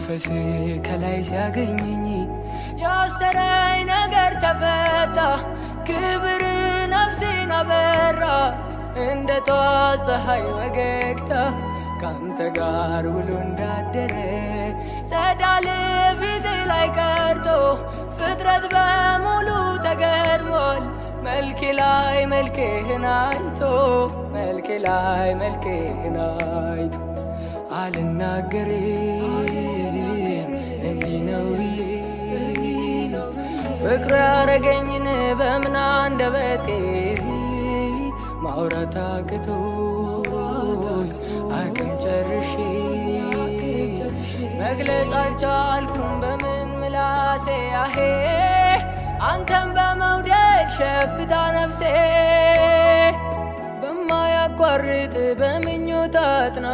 መንፈስ ከላይ ሲያገኘኝ ያሰረኝ ነገር ተፈታ። ክብር ነፍሴን አበራ እንደ ጧት ፀሐይ ወገግታ ካንተ ጋር ውሎ እንዳደረ ጸዳል ፊት ላይ ቀርቶ ፍጥረት በሙሉ ተገርሟል። መልኬ ላይ መልክህን አይቶ መልኬ ላይ መልክህን አይቶ አልናገርም እንዲህ ነው ብዬ ፍቅሩ ያረገኝን በምን አንደበቴ ማውራት አቅቶኝ አቅም ጨርሼ መግለጽ አልቻልኩም በምን ምላሴ አሄ አንተን በመውደድ ሸፍታ ነፍሴ በማያቋርጥ በምኞት አጥና